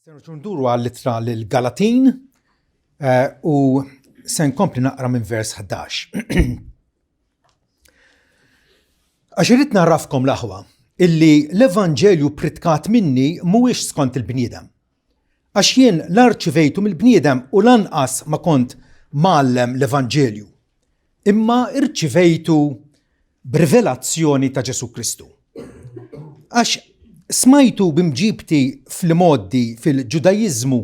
Se nerġgħu nduru għall-ittra lil Galatin eh, u se nkompli naqra minn vers 11. Għax irrid narrafkom l-aħwa illi l-evanġelju pritkat minni mhuwiex skont il-bniedem. Għax jien l-arċivejtu mill-bniedem u lanqas ma kont mgħallem l-evanġelju. Imma irċivejtu b'rivelazzjoni ta' Ġesù Kristu. Għax smajtu b'imġibti fl-imgħoddi fil-Ġudajiżmu,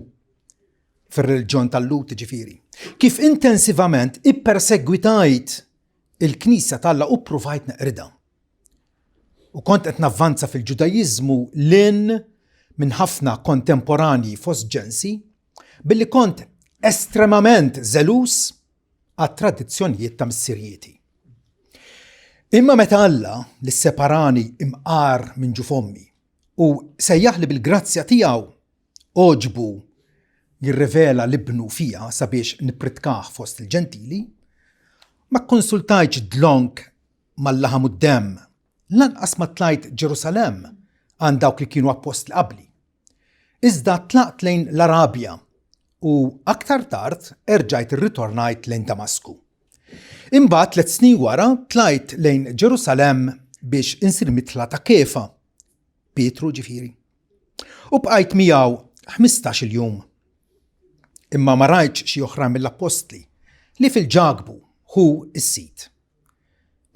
fir-reliġjon tal-Lhud ġifieri, kif intensivament ippersegwitajt il-Knisja t'Alla u ppruvajt neqridha. U kont qed navvanza fil-Ġudajiżmu lin minn ħafna kontemporanji fost ġensi, billi kont estremament żeluż għat-tradizzjonijiet ta' missirijieti. Imma meta Alla li sseparani imqar minn ġuf ommi u sejjaħli bil-grazzja tiegħu għoġbu jirrivela l-ibnu fija sabiex nippritkah fost il-Ġentili, ma kkonsultajtx dlonk mal-laħam u d-demm, lanqas ma tlajt Ġerusalemm għand dawk li kienu appostli qabli. Iżda tlaqt lejn l-Arabja u aktar tard erġajt irritornajt lejn Damasku. Imbagħad tlet snin wara tlajt lejn Ġerusalemm biex insir mitla ta' Kefa, Pietru ġifieri. U bqajt miegħu 15-il jum. Imma ma rajtx xi oħra mill-appostli li fil-Ġakbu hu s-sid.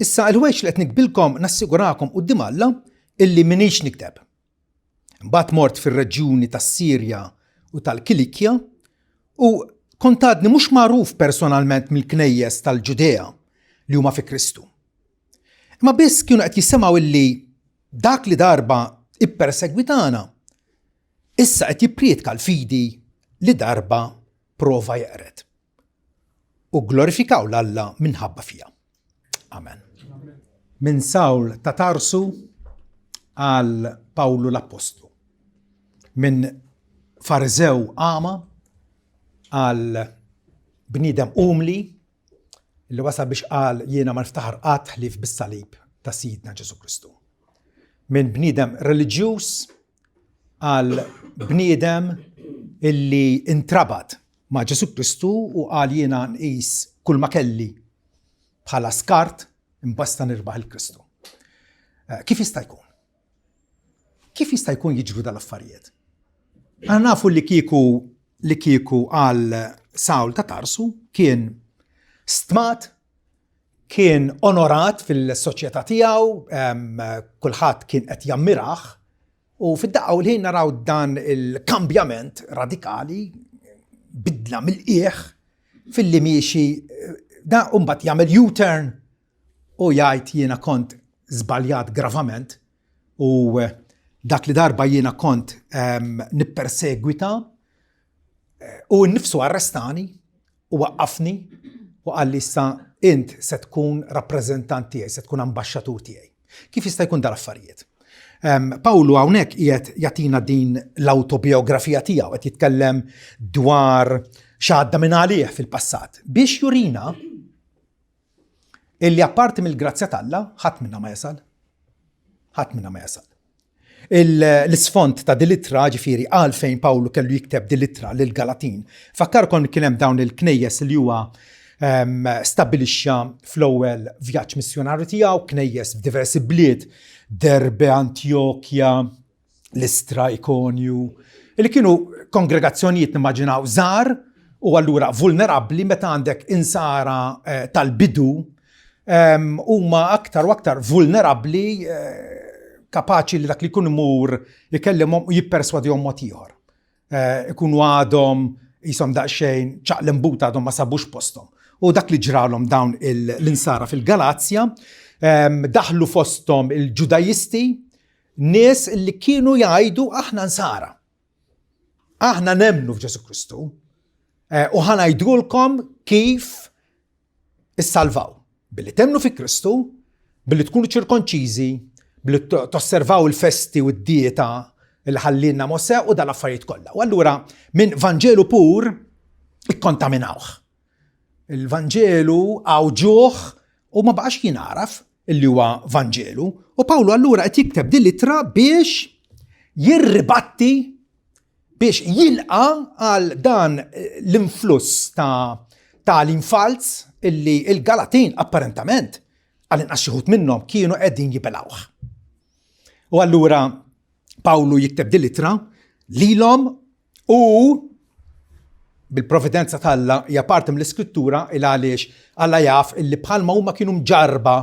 Issa il-ħwejġ li qed nikbilkom nassigurakom quddiem Alla illi minix nikdeb. Imbagħad mort fir-reġjuni tas-Sirja u tal-Kilikja u kont għadni mhux magħruf personalment mill-knejjes tal-Ġudea li huma fi Kristu. Imma biss kienu qed jisimgħu illi dak li darba ippersegwitana issa qed jipprietka l-fidi li darba prova jeqred. U glorifikaw l-Alla minħabba fija. Amen. Minn Sawl ta' Tarsu għal Pawlu l-Appostlu. Minn Fariżew għama għal bniedem umli li wasal biex qal jiena ma niftaħar qatt ħlief bis-salib ta' Sidna Ġesu Kristu. Minn bniedem reliġjuż għal bniedem illi intrabat ma' Ġesù Kristu u qal jiena nqis kull ma kelli bħala skart imbasta nirbaħ il-Kristu. Eh, kif jista' jkun? Kif jista' jkun jiġru dal-affarijiet? Aħna nafu li kieku li kieku għal Sawl ta' Tarsu kien stmat, kien onorat fil-soċjetà tiegħu, kulħadd kien qed jammirah, U fid-daqqa u l-ħin naraw dan il-kambjament radikali, bidla mill-qiegħ filli miexi da mbagħad jagħmel U-turn u jgħid jiena kont żbaljat gravament u dak li darba jiena kont ehm, nippersegwita eh, u nnifsu arrestani u waqqafni u qalli issa int se tkun rappreżentant tiegħi, se tkun ambaxxatur tiegħi. Kif jista' jkun dal-affarijiet? Pawlu hawnhekk qiegħed jagħtina din l-awtobiografija tiegħu qed jitkellem dwar x'għadda minn għalih fil-passat biex jurina illi apparti mill-grazzja t'Alla ħadd minna ma jasal. Ħadd minna ma jasal. L-isfond ta' din l-ittra, ġifieri għalfejn Pawlu kellu jikteb din l-ittra lill-Galatin. Fakkarkom li kien hemm dawn il-knejjes li huwa ehm, stabbilixxa fl-ewwel vjaġġ missjonarju tiegħu, knejjes f'diversi bliet, Derbe, Antjokja, Listra, Ikonju, li kienu kongregazzjonijiet nimmaġinaw żgħar u allura vulnerabbli meta għandek insara eh, tal-bidu huma aktar u aktar vulnerabbli eh, kapaċi li dak li jkun imur ikellimhom u jipperswadihom mod ieħor. Eh, ikunu għadhom jisom daqsxejn ċaqlembuta għadhom ma sabux posthom. U dak li ġralhom dawn l-insara fil-Galazja, daħlu fosthom il-Ġudajisti, nies li kienu jgħidu aħna nsara. Aħna nemnu f'Ġesu Kristu eh, u ħanajdulkom kif issalvaw. Billi temnu fi Kristu, billi tkunu ċirkonċiżi, billi tosservaw il-festi u d-dieta li ħallinna Mosè u dal-affarijiet kollha. U allura minn Vanġelu pur ikkontaminawh. Il-Vanġelu għawġuh u ma baqax jingħaraf illi huwa Vanġelu. U Pawlu allura qed jikteb din l-ittra biex jirribatti biex jilqa għal dan l-influss ta' tagħlim falz illi il-Galatin apparentament għal inqas xi minnhom kienu qegħdin jibelgħuh. U allura Pawlu jikteb din l-ittra lilhom u bil-providenza t'Alla hija parti mill-iskrittura il għaliex Alla jaf illi bħalma huma kienu mġarba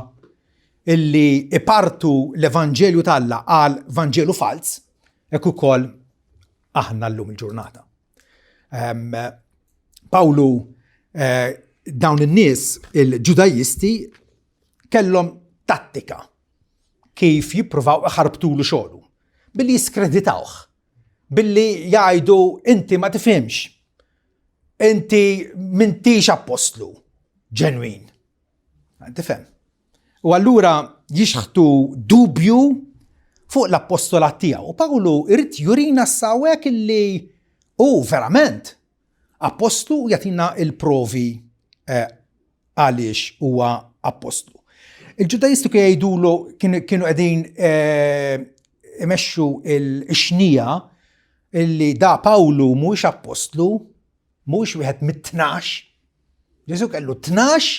illi ipartu l-Evanġelju t'Alla għal Vanġelu falz, hekk ukoll aħna llum il-ġurnata. Um, Pawlu eh, dawn in-nies il-Ġudajisti kellhom tattika kif jippruvaw iħarbtulu xogħlu billi jiskreditawh, billi jgħidu inti ma tifhimx, inti mintix appostlu ġenwin. Tifhem. U allura jixħtu dubju fuq l-appostolat tiegħu. U Pawlu irid jurina sawek illi hu verament appostlu u jagħtina il-provi eh, għaliex huwa appostlu. Il-Ġudaisti kienu jgħidulu kienu qegħdin eh, imexxu il-xnija illi da Pawlu mhuwiex appostlu, mhuwiex wieħed mit-tnax. Ġesu kellu tnax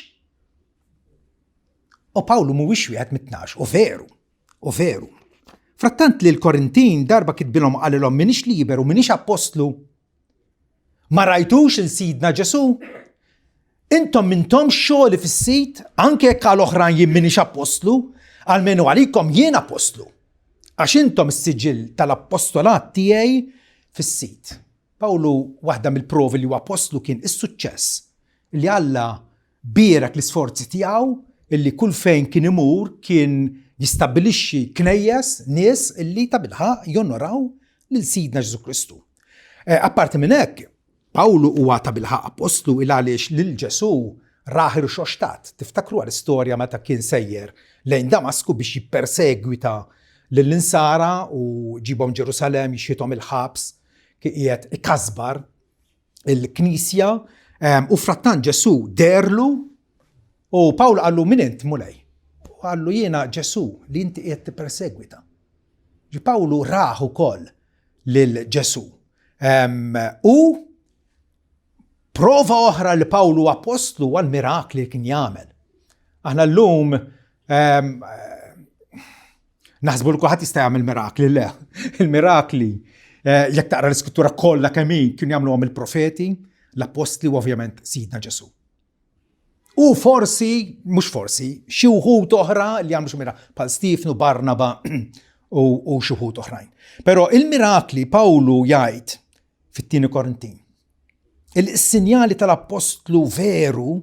u Pawlu mhuwiex wieħed mit-tnax, u veru, u veru. Frattant li l-Korintin darba kitbilhom qalilhom minix liberu, minix appostlu, Ma rajtux il Sidna Ġesù? Intom mintomx xogħli fis-Sid, anke jekk għal oħrajn jien minix appostlu, almenu għalikom jien appostlu. Għax intom is-siġill tal-appostolat tiegħi fis-Sid. Pawlu waħda mill-provi li huwa appostlu kien is-suċċess li Alla Bierek l-isforzi tiegħu illi kull fejn kien imur kien jistabbilixxi knejjes, nies illi tabilħaqq jonoraw lil Sidna Ġesù Kristu. Eh, apparti minn hekk, Pawlu huwa tabilħaqq appostlu il għaliex lil Ġesù rah irxoxtat. Tiftakru għal-istorja meta kien sejjer lejn Damasku biex jippersegwita lill-insara u ġibhom Ġerusalemm jixħithom il-ħabs kien qiegħed ikasbar il-knisja u frattant Ġesù derlu u Pawl qallu min int Mulej? U qallu jiena Ġesù li inti qiegħed tippersegwita. Ġi Pawlu rah ukoll lil Ġesù. U prova oħra li Pawlu appostlu għal mirakli li kien jagħmel. Aħna llum Naħsbu li kulħadd jista' jagħmel mirakli, le. Il-mirakli, eh, jekk taqra l-iskrittura kollha kemm hi, kienu jagħmluhom il-profeti, l-appostli u ovvjament Sidna Ġesu. U forsi, mhux forsi, xi wħud oħra li jagħmlu xi mirakli, bħal Stefnu, Barnaba u xi wħud oħrajn. Però il-mirakli Pawlu jgħid fit-tieni Korintin. Il-sinjali tal-appostlu veru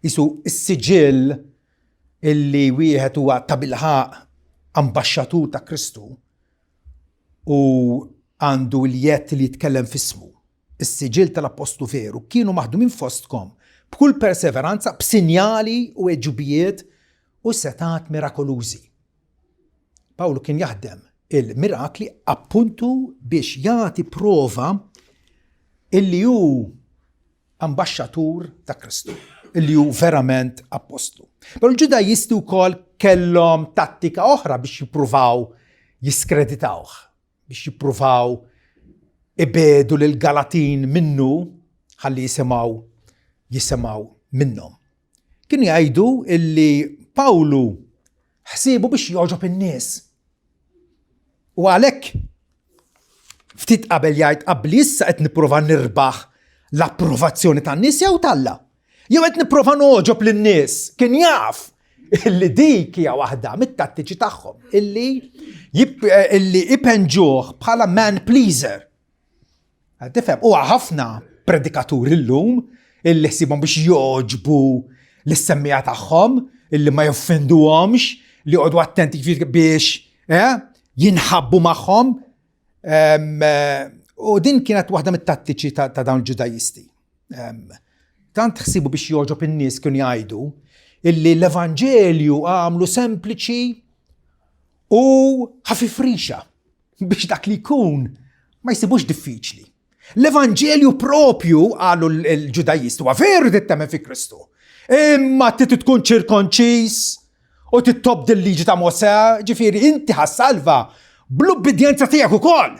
Isu s-siġill illi wieħed huwa tabilħaq ambaxxatur ta' Kristu u għandu l-jett li jitkellem f'ismu. Is-siġill tal-appostlu veru kienu maħdumin fostkom b'kull perseveranza b'sinjali u għeġubijiet u setgħat mirakolużi. Pawlu kien jaħdem il-mirakli appuntu biex jagħti prova illi hu ambaxxatur ta' Kristu, illi hu verament appostlu. Però l-Ġudajisti wkoll kellhom tattika oħra biex jippruvaw jiskreditawh, biex jippruvaw ibedu lil Galatin minnu ħalli jisimgħu jisimgħu minnhom. Kienu jgħidu illi Pawlu ħsiebu biex jogħġob in-nies. U għalhekk ftit qabel jgħid qabli issa qed nipprova nirbaħ l-approvazzjoni tan-nies jew t'Alla. Jew qed nipprova nogħġob lin-nies. Kien jaf illi dik hija waħda mit-tattiċi tagħhom illi illi ipenġuh bħala man pleaser. Tifhem, huwa ħafna predikaturi llum illi ħsibhom biex jogħġbu lis-semmija tagħhom, illi ma joffenduhomx, li joqogħdu attenti biex eh, jinħabbu magħhom. Eh, u din kienet waħda mit-tattiċi ta' dawn il-Ġudajisti. Tant ħsibu biex jogħġob in-nies kienu jgħidu illi l-Evanġelju għamlu sempliċi u ħafif rixa. biex dak li jkun ma jsibux diffiċli. L-Evanġelju propju qalu l-Ġudajist huwa veru trid temmen fi Kristu. Imma trid tkun ċirkonċis u tittobdi l-liġi ta' Mosè, ġifieri inti ħassalva bl-ubbidjenza tiegħek ukoll.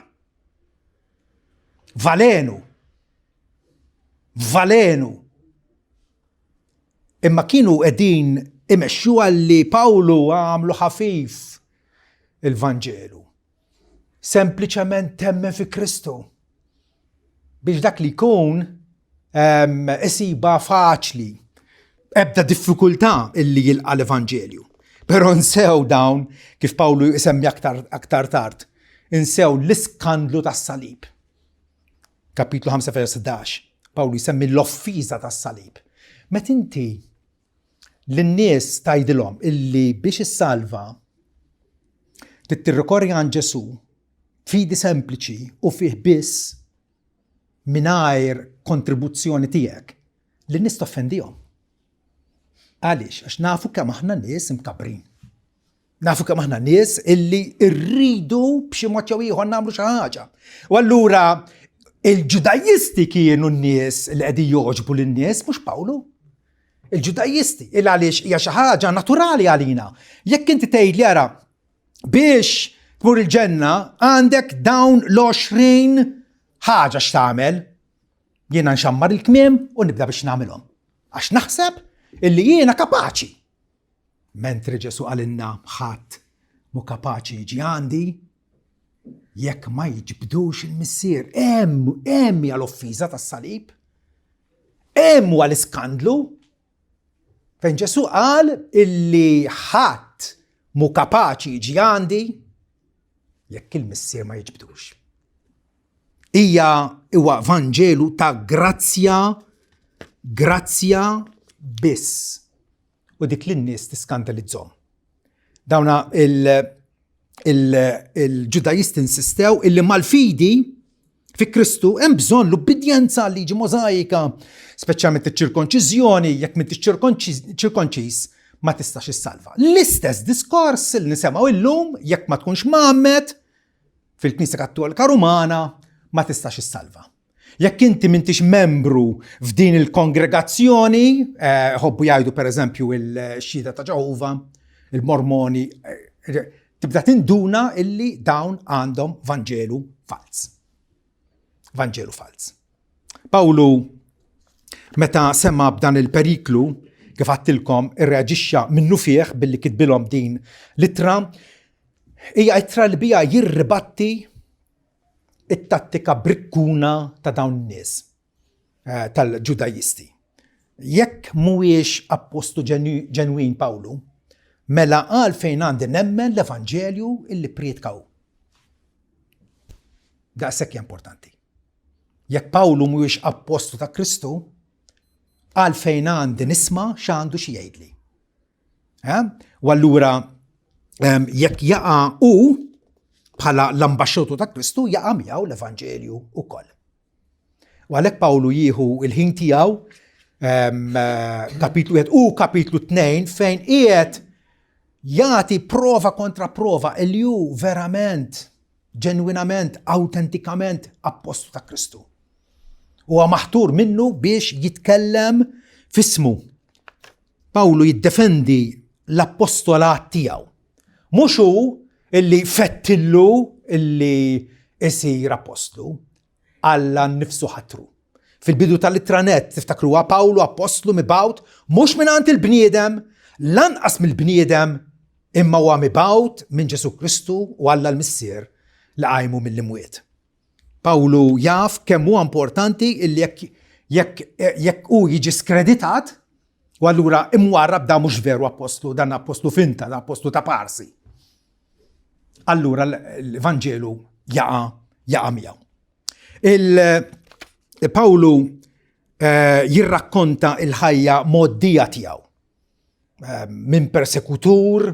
Valenu. Valenu. Imma kienu qegħdin imexxu għalli Pawlu għamlu ħafif il-Vanġelu. Sempliċement temmen fi Kristu. Biex dak li jkun ehm, isiba faċli, ebda diffikultà illi jilqa l-Evanġelju. Però nsew dawn, kif Pawlu jsemmi aktar, aktar tard, insew l-iskandlu tas-salib. Kapitlu 5 vers 11, Pawlu jsemmi l-offiża tas-salib. Met inti lin-nies tgħidilhom illi biex issalva trid tirrikorri għand Ġesù fidi sempliċi u fih biss mingħajr kontribuzzjoni tiegħek, lin-nies toffendihom. Għaliex? Għax nafu kemm aħna nies imkabbrin. Nafu kemm aħna nies illi rridu b'xi mod jew ieħor nagħmlu xi ħaġa. U allura il-Ġudajisti kienu n-nies li qegħdin jogħġbu lin-nies mhux Pawlu. Il-Ġudajisti, il għaliex hija xi ħaġa naturali għalina. Jekk inti tgħid li ara biex tmur il-ġenna għandek dawn l-20 ħaġa x'tagħmel, jiena nxammar il-kmiem u nibda biex nagħmilhom. Għax naħseb illi jiena kapaċi. Mentri Ġesù qalilna ħadd mhu kapaċi jiġi għandi jekk ma jiġbdux il-Missier. Hemm hemm hija l-offiża tas-salib. Hemm huwa l-iskandlu fejn Ġesù qal illi ħadd mhu kapaċi jiġi għandi jekk il-Missier ma jiġbdux. Hija huwa Vanġelu ta' grazzja, grazzja biss. U dik li n-nies tiskandalizzhom. Dawna il-Ġudajisti insistew illi mal-fidi fi Kristu hemm bżonn l-ubbidjenza għal liġi Możajika, speċjalment iċ-ċirkonċiżjoni, jekk m'intix ċirkonċiż ma tistax issalva. L-istess diskors li nisemgħu illum jekk ma tkunx mgħammed fil-Knisja Kattolika Rumana ma tistax issalva. Jekk inti m'intix membru f'din il-kongregazzjoni, eh, ħobbu jgħidu pereżempju il-Xhieda ta' Ġeħova, il-Mormoni, eh, tibda tinduna illi dawn għandhom Vanġelu falz. Vanġelu falz. Pawlu meta sema b'dan il-periklu, kif għattilkom, irreaġixxa minnu fih billi kitbilhom din l-ittra, hija ittra li bija jirribatti it-tattika brikkuna ta' dawn in-nies eh, tal-Ġudajisti. Jekk mhuwiex appostu ġenwin Pawlu, mela għalfejn għandi nemmen l-Evanġelju illi prietka hu. Daqshekk importanti. Jekk Pawlu mhuwiex appostu ta' Kristu, għalfejn għandi nisma' x'għandu xi jgħidli. U allura jekk jaqa' hu bħala l-ambaxxatur ta' Kristu jaqa' miegħu l-Evanġelju wkoll. U għalhekk Pawlu jieħu il-ħin tiegħu kapitlu 1 u kapitlu 2 fejn qiegħed jagħti prova kontra prova li hu verament, ġenwinament, awtentikament appostlu ta' Kristu. Huwa maħtur minnu biex jitkellem fismu. Pawlu jiddefendi l-appostolat tiegħu. Mhux hu illi fettillu illi isir appostlu, Alla nnifsu ħatru. Fil-bidu tal-ittra nett tiftakruha Pawlu appostlu mibgħut mhux mingħand il-bniedem, lanqas mill-bniedem, imma huwa mibgħut minn Ġesù Kristu u Alla l-Missier li qajmu mill-imwiet. Pawlu jaf kemm huwa importanti illi jekk jekk jekk hu jiġi skreditat, u allura imwarrab da mhux veru appostlu, dan appostlu finta, dan appostlu ta' parsi. Allura l-Vanġelu jaqa' jaqa' miegħu. Il Pawlu eh, jirrakkonta il-ħajja moddija tiegħu eh, minn persekutur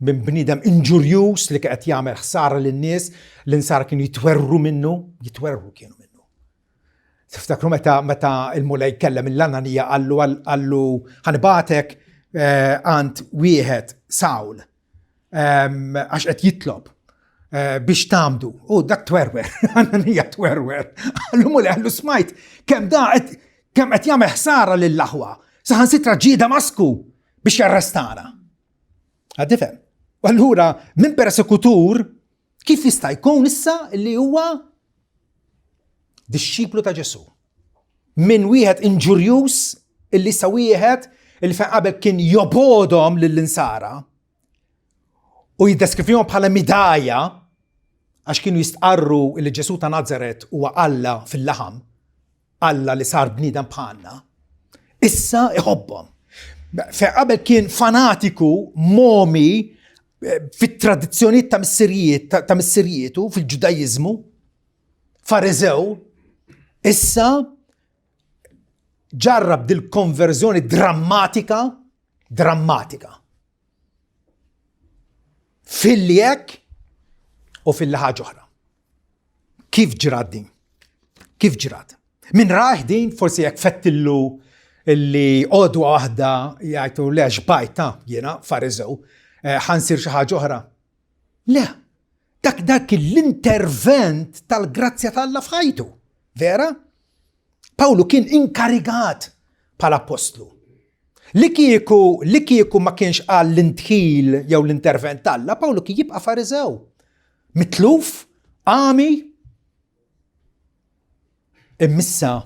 minn bniedem inġurjuż li qed jagħmel ħsara lin-nies, l-insara kienu jitwerru minnu, jitwerru kienu minnu. Tiftakru meta meta il-Mulej kellem il-Ananija qallu qallu ħanibatek eh, għand wieħed Sawl ehm, għax qed jitlob eh, biex tamdu. U dak twerwer, Ananija twerwer. Qallu Mulej qallu smajt kemm da kemm qed jagħmel ħsara lill-aħwa. Saħansitra ġie Damasku biex jarrestana. Għad tifhem? U allura minn persekutur kif jista' jkun issa li huwa Dixxiplu ta' Ġesù. Minn wieħed inġurjuż illi sa wieħed illi fejn qabel kien jobodhom lill-insara u jiddeskrivihom bħala midaja għax kienu jistqarru li Ġesù ta' Nazaret huwa Alla fil-laħam, Alla li sar bniedem bħalna. Issa iħobbhom. Fejn qabel kien fanatiku momi eh, fit-tradizzjonijiet ta' missirijiet ta' missirietu fil-Ġudajiżmu, Fariżew, issa ġarrab dil-konverżjoni drammatika, drammatika. Filli hekk u filli ħaġa oħra. Kif ġrat din? Kif ġrat? Min raħ din forsi jekk fettillu illi għodwa waħda jgħidu le xbajta jiena fariżew, eh, ħansir xi ħaġa oħra. Le, dak dak l-intervent tal-grazzja t'Alla f'ħajtu. Vera? Pawlu kien inkarigat bħala appostlu. Li kieku li kieku ma kienx għal l-intħil jew l-intervent t'Alla, Pawlu kien jibqa' fariżew. Mitluf, għami, Immissa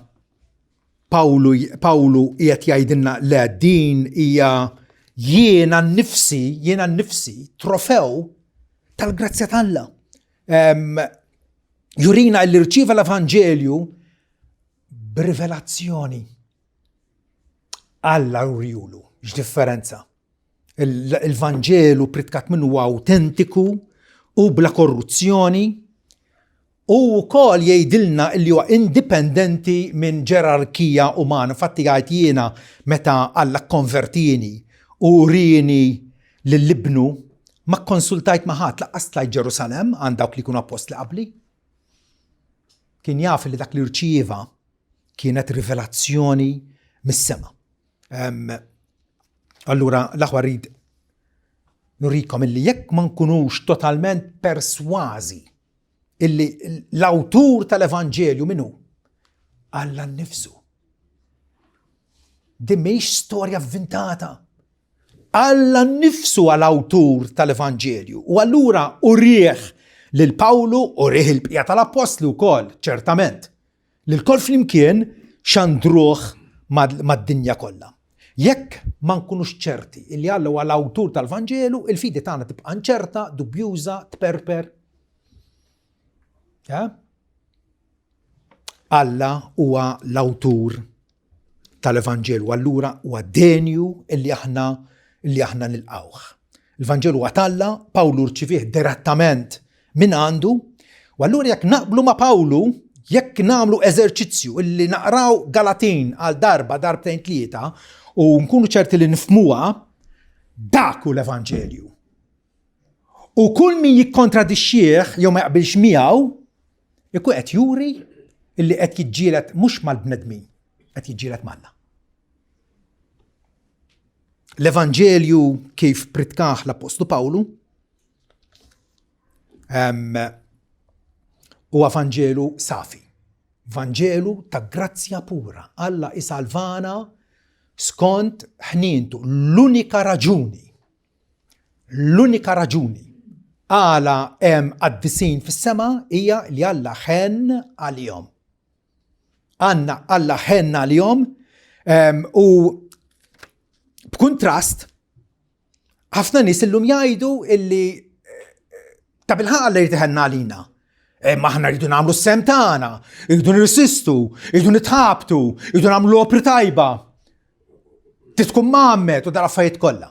Pawlu Pawlu qiegħed jgħidilna le din hija jiena nnifsi, jiena nnifsi trofew tal-grazzja t'Alla. Jurina li rċieva l-Evanġelju b'rivelazzjoni. Alla urjulu, x'differenza. Il-Vanġelu pritkat minnu huwa awtentiku u bla korruzzjoni u wkoll jgħidilna li huwa indipendenti minn ġerarkija umana. Infatti jgħid jiena meta Alla kkonvertieni u urieni lil ibnu ma kkonsultajt ma' ħadd laqqas tlajt Ġerusalemm għand dawk li jkunu appostli qabli. Kien jaf li dak li rċieva kienet rivelazzjoni mis-sema. Allura l-aħwa rrid nurikom illi jekk ma nkunux totalment persważi illi l-awtur tal-Evanġelju min hu? Alla nnifsu. Din mhix storja vvintata. Alla nnifsu għal awtur tal-Evanġelju. U allura urieħ lil Pawlu u rieħ il-bqija tal-appostli wkoll, ċertament. Li lkoll flimkien xandruh mad-dinja kollha. Jekk ma nkunux ċerti li Alla huwa l-awtur tal-Vanġelu, il-fidi tagħna tibqa' inċerta, dubjuża, tperper. Alla huwa l-awtur tal-Evanġelu, allura huwa denju illi aħna illi aħna nilqawh. Il-Vanġelu huwa t'Alla, Pawlu rċivih direttament minn għandu, u allura jekk naqblu ma' Pawlu, jekk nagħmlu eżerċizzju illi naqraw Galatin għal darba, darbtejn tlieta, u nkunu ċerti li nifhmuha, dak hu l-Evanġelju. U kull min jikkontradixxih jew ma jaqbilx miegħu, ikun qed juri illi qed jiġġieled mhux mal-bnedmin, qed jiġġieled m'Alla. L-Evanġelju kif pritkah l-Appostlu Pawlu huwa Vanġelu safi. Vanġelu ta' grazzja pura. Alla isalvana skont ħnientu. L-unika raġuni L-unika raġuni għala hemm qaddisin fis-sema hija li Alla ħenn għalihom. Għanna Alla ħenn għalihom u b'kuntrast ħafna nies illum jgħidu illi eh, ta' bilħaq Alla jrid iħenna għalina. Imma aħna rridu nagħmlu s-sem tagħna, rridu nirsistu, rridu nitħabtu, rridu nagħmlu opri tajba. Titkun mgħammed u dal-affarijiet kollha.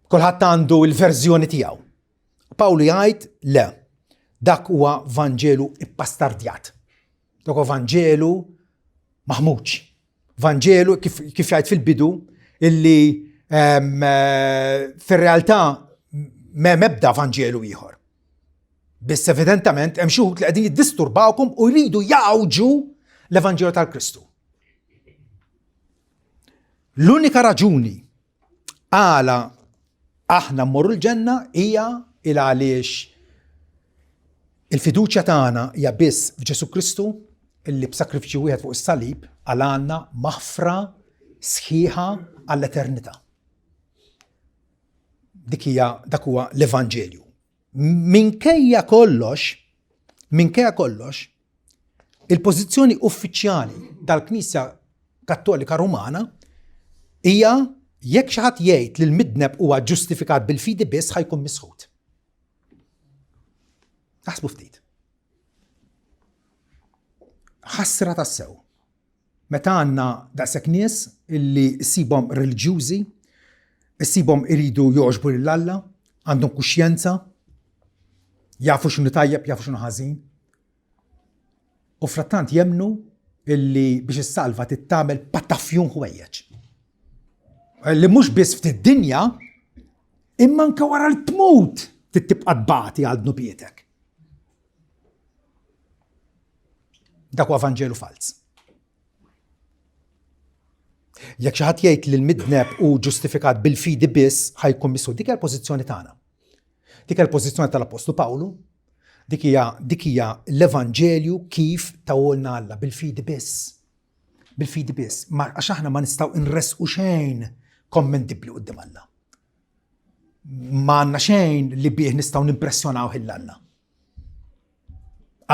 Kulħadd għandu l-verżjoni tiegħu. Pawlu jgħid le, dak huwa Vanġelu ippastardjat. Dak huwa Vanġelu maħmuġ. Vanġelu kif, kif jgħid fil-bidu illi um, fir-realtà m'hemm ebda Vanġelu ieħor. Biss evidentament hemm xi wħud li qegħdin jiddisturbawkom u jridu jgħawġu l-Evanġelu tal-Kristu. L-unika raġuni għala aħna mmorru l-ġenna hija il għaliex il-fiduċja tagħna hija biss f'Ġesù Kristu illi b'sakrifiċċju wieħed fuq is-salib għal għandna maħfra sħiħa għall-eternità. Dik hija dak huwa l-Evanġelju. Minkejja kollox, minkejja kollox, Il-pożizzjoni uffiċjali tal-Knisja Kattolika Rumana hija jekk xi ħadd jgħid li l-midneb huwa ġustifikat bil-fidi biss ħa jkun misħut. Aħsbu ftit. Ħasra tassew. Meta għandna daqshekk nies illi ssibhom reliġjużi, issibhom iridu jogħġbu lil Alla, għandhom kuxjenza, jafu x'inhu tajjeb, jafu x'inhu ħażin. U frattant jemmnu illi biex issalva trid tagħmel patafjun ħwejjeġ. Li mhux biss ftit dinja, imma anke wara li tmut trid tibqa' tbati għal dnubietek. Dak huwa Vanġelu falz. Jekk xi ħadd jgħid li l-midneb hu ġustifikat bil-fidi biss ħa jkun misħut. Dik hija l-pożizzjoni tagħna. Dik hija l-pożizzjoni tal-Appostlu Pawlu. Dik hija dik hija l-Evanġelju kif tawolna Alla bil-fidi biss. Bil-fidi biss. Ma għax aħna ma nistgħu nresqu xejn kommentibbli quddiem Alla. Ma għandna xejn li bih nistgħu nimpressjonaw il Alla.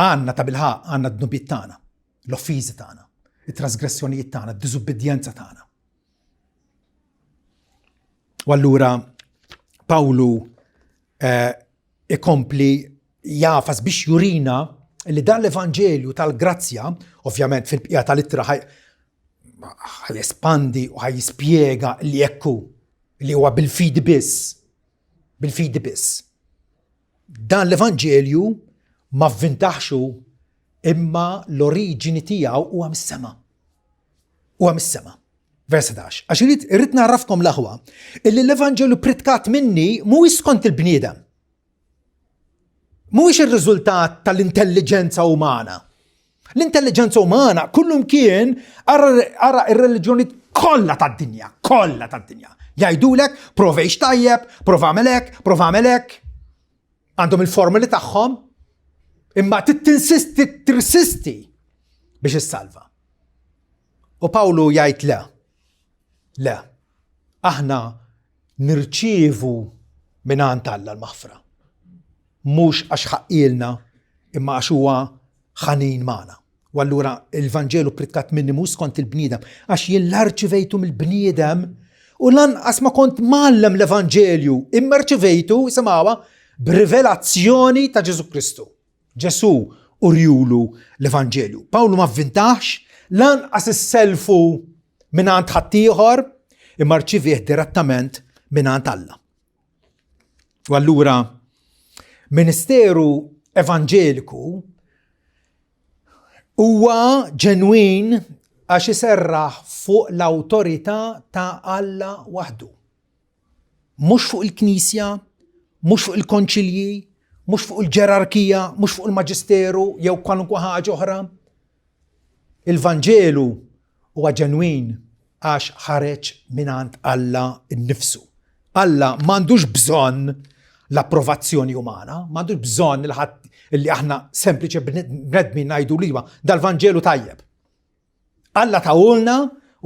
Għandna ta' bilħaq għandna d-dnubiet tagħna, l-offiżi tagħna, it-trasgressjonijiet tagħna, d-diżubbidjenza tagħna. U allura Pawlu eh, ikompli jafas biex jurina li dan l-Evanġelju tal-grazzja, ovvjament fil-bqija tal-ittra ħaj espandi u ħaj jispjega li jekku li huwa bil-fidi biss, bil-fidi biss. Dan l-Evanġelju ma vvintaħx hu imma l-oriġini tiegħu huwa mis-sema. Huwa mis-sema. Vers 11. Għax irrid irrid nagħrafkom l-aħwa illi l-Evanġelju pritkat minni mhuwiex skont il-bniedem. Mhuwiex ir-riżultat tal-intelliġenza umana. L-intelliġenza umana kullum kien ara ir-reliġjoni kollha tad-dinja, kollha tad-dinja. Jgħidulek prova għix tajjeb, prova għamel hekk, prova għamel hekk. Għandhom il-formuli tagħhom, imma tinsisti, tirsisti biex issalva. U Pawlu jgħid le. Le. Aħna nirċievu mingħand Alla l-maħfra. Mhux għax ħaqqilna imma għax huwa ħanin magħna. U allura il-Vanġelu pritkat minni mhux skont il-bniedem, għax jien la rċivejtu mill-bniedem u lanqas ma kont mgħallem l-Evanġelju, imma rċivejtu, simgħuha, b'rivelazzjoni ta' Ġesù Kristu. Ġesù urjulu l-Evanġelju. Pawlu ma vvintax, lanqas isselfu mingħand ħaddieħor, imma rċivih direttament mingħand Alla. U allura ministeru evanġeliku huwa ġenwin għax iserraħ fuq l-awtorità ta' Alla waħdu. Mhux fuq il-Knisja, mhux fuq il-konċilji, mhux fuq il-ġerarkija, mhux fuq il-maġisteru jew kwalunkwe ħaġa oħra. Il-Vanġelu huwa ġenwin għax ħareġ mingħand Alla nnifsu. Alla m'għandux bżonn l-approvazzjoni umana, m'għandux bżonn il ħadd li aħna sempliċi bnedmin ngħidu li dal-Vanġelu tajjeb. Alla tawulna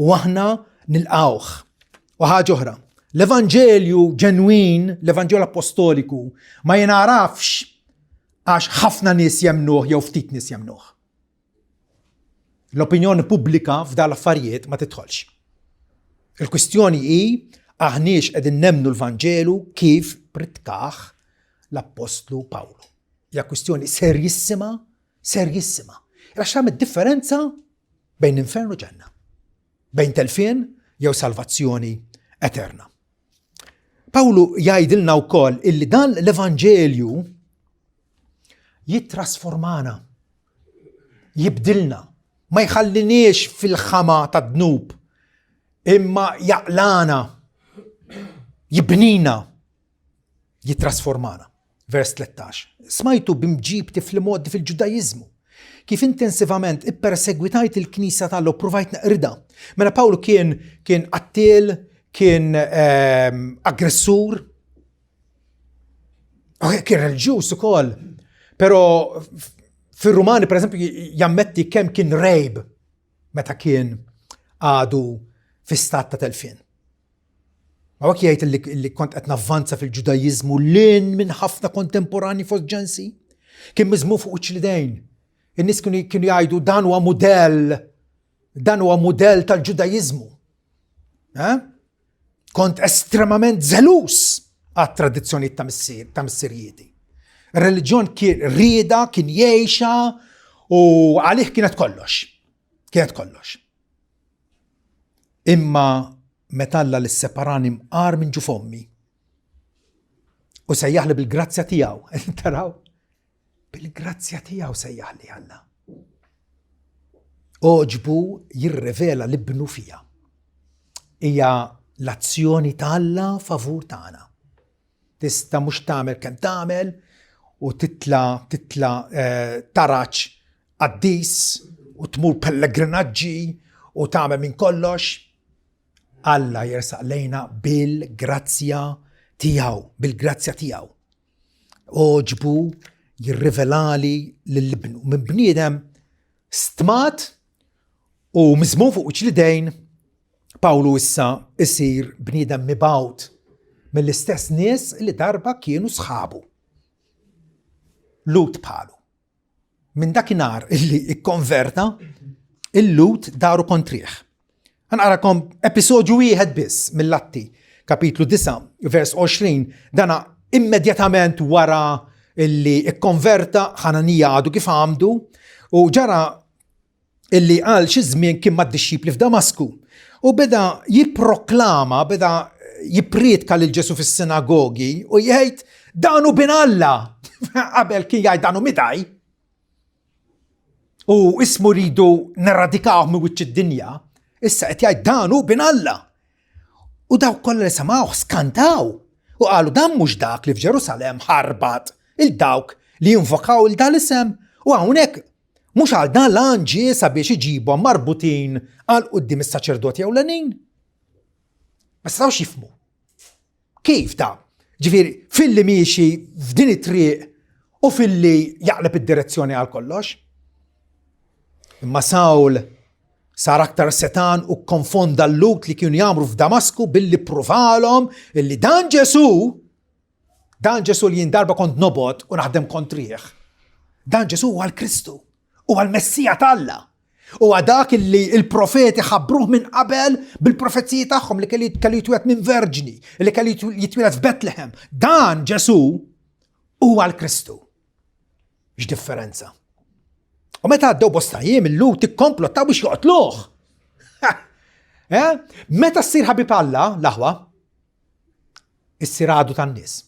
u aħna nilqawh. U ħaġa oħra, l-Evanġelju ġenwin, l-Evanġelju apostoliku, ma jingħarafx għax ħafna nies jemnuh jew ftit nies jemnuh. L-opinjoni pubblika f'dan l-affarijiet ma tidħolx. Il-kwistjoni hi aħniex qegħdin nemmnu l-Vanġelu kif pritkaħ l-Appostlu Pawlu. Hija kwistjoni serjissima, serjissima. Għax tagħmel differenza bejn infern u ġenna. Bejn telfien jew salvazzjoni eterna. Pawlu jgħidilna wkoll illi dan l-Evanġelju jittrasformana, jibdilna, ma jħalliniex fil-ħama tad-dnub, imma jaqlana, jibnina, jittrasformana. Vers 13. Smajtu b'imġibti fl-imgħoddi fil-Ġudaiżmu, kif intensivament ippersegwitajt il-Knisja t'Alla u ppruvajt neqridha. Mela Pawlu kien kien qattiel, kien ehm, aggressur, kien reliġjuż ukoll, però fir-Rumani pereżempju jammetti kemm kien rejb meta kien għadu fi stat ta' telfien. Hawnhekk jgħid li kont qed navvanza fil-Ġudaiżmu lin minn ħafna kontemporani fost ġensi. Kien miżmum fuq wiċċ l-idejn. In-nies kienu jgħidu dan huwa mudell, dan huwa mudell tal-Ġudajiżmu. Eh? Kont estremament zelus għat-tradizzjonijiet ta' missier ta' missirijieti. Ir-reliġjon kien rieda, kien jgħixha u għalih kienet kollox. Kienet kollox. Imma meta Alla li separani mqar minn ġuf ommi u sejjaħli bil-grazzja tiegħu, taraw? Bil-grazzja tiegħu sejjaħli Alla. Oġbu jirrevela l-ibnu fija. Hija l-azzjoni ta' Alla favur tagħna. Tista' mhux tagħmel kemm tagħmel u titla titla eh, taraġ qaddis u tmur pellegrinaġġi u tagħmel minn kollox. Alla jersaq lejna bil-grazzja tiegħu, bil-grazzja tiegħu. Oġbu jirrivelali lill-ibnu minn bniedem stmat u miżmum fuq wiċċ l-idejn Pawlu issa isir bniedem mibgħut mill-istess nies li darba kienu sħabu. Lut bħalu. Minn dakinhar illi ikkonverta, il-Lut daru kontrih. Ħanqarakom episodju wieħed biss mill-Atti, kapitlu 9, vers 20, dana immedjatament wara illi ikkonverta Ħananija għadu kif għamdu u ġara illi għal xi żmien kien mad-dixxipli f'Damasku u beda jipproklama, beda jippriedka lil Ġesu fis-sinagogi u jgħid dan hu bin Alla. Qabel kien jgħid dan hu midaj. U ismu rridu neradikawh minn wiċċ id-dinja, issa qed jgħid dan hu bin Alla. U dawk kollha li semgħuh skantaw u qalu dan mhux dak li f'Ġerusalemm ħarbat il dawk li jinvokaw il dal isem u hawnhekk mhux għal dan l-għan ġie sabiex iġibhom marbutin għal quddiem is-saċerdoti ewlenin. Ma setgħux jifhmu. Kif ta? Ġifieri, filli miexi f'din it-triq u filli jaqleb id-direzzjoni għal kollox. Imma Sawl sar aktar setan u konfonda l-lut li kienu jagħmlu f'Damasku billi pruvalhom illi dan Ġesu, dan Ġesu li jien darba kont nobot u naħdem kontrih. Dan Ġesu huwa l-Kristu, huwa l-Messija t'Alla. Huwa dak li l-profeti ħabbruh minn qabel bil-profeziji tagħhom li kellu jitwieled minn verġni, li kellu jitwieled f'Betlehem. Dan Ġesu huwa l-Kristu. X'differenza. U meta għaddew bosta jiem il-Lut ikkomplottaw biex joqtluh. Eh? Meta ssir ħabib Alla, l-aħwa, issir għadu tan-nies.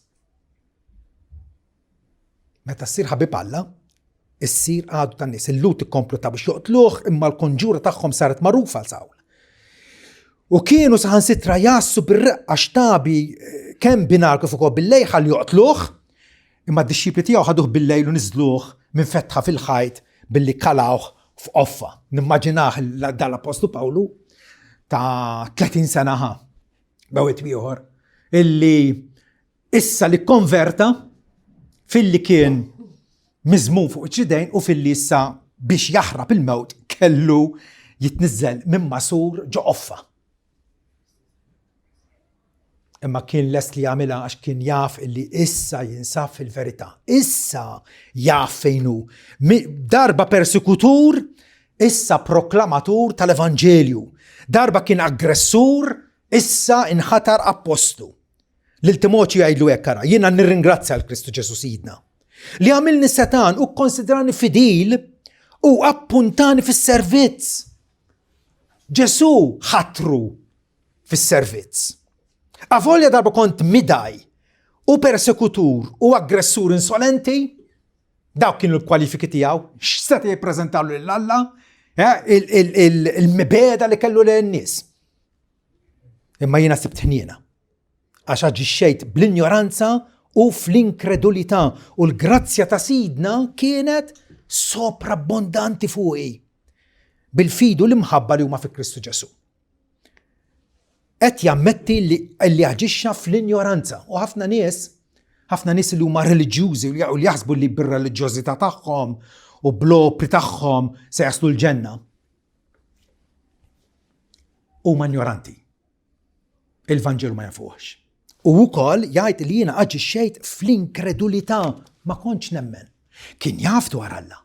Meta ssir ħabib Alla, issir għadu tan-nies. Il-Lut ikkomplotta biex joqtluh, imma l-konġura tagħhom saret magħrufa għal Sawl. U kienu saħansitra jassu bir-reqqa xtabi eh, kemm binar kif ukoll bil-lejl ħalli joqtluh, imma d-dixxipli tiegħu ħaduh bil-lejl u niżluh minn fetħa fil-ħajt billi kalawh f'qoffa. Nimmaġinah dal-Apostlu Pawlu ta' 30 sena ħa, bewet ieħor, illi Issa li kkonverta filli kien miżmum fuq iċ-ċidejn u filli issa biex jaħrab il-mewt kellu jitniżżel minn masur ġo qoffa. Imma kien lest li jagħmilha għax kien jaf illi issa jinsab fil-verità. Issa jaf fejn hu. Darba persekutur, issa proklamatur tal-Evanġelju. Darba kien aggressur, issa inħatar appostlu. Lil Timotju jgħidlu hekk ara, jiena nirringrazzja l Kristu Ġesu Sidna li għamilni setan u kkonsidrani fidil u appuntani fis-servizz. Ġesu ħatru fis-servizz. Avolja darba kont midaj u persekutur u aggressur insolenti, dawk kienu l-kwalifiki tiegħu, x'seta' jippreżentalu lil Alla, eh, il-mibeda li kellu lil nies. Imma jiena sibt ħniena. Għax aġixxejt bl-injoranza u fl-inkredulità u l-grazzja ta' Sidna kienet soprabbondanti fuqi bil-fidu l-imħabba li huma fi Kristu Ġesu. Qed jammetti li, li aġixxa fl-injoranza u ħafna nies ħafna nies li huma reliġjużi u li jaħsbu li bir-reliġjożità tagħhom u bl-opri tagħhom se jaslu l-ġenna. Huma injoranti. Il-Vanġelu ma jafuhx. U wkoll jgħid li jiena aġixxejt fl-inkredulità ma kontx nemmen. Kien jaf dwar Alla.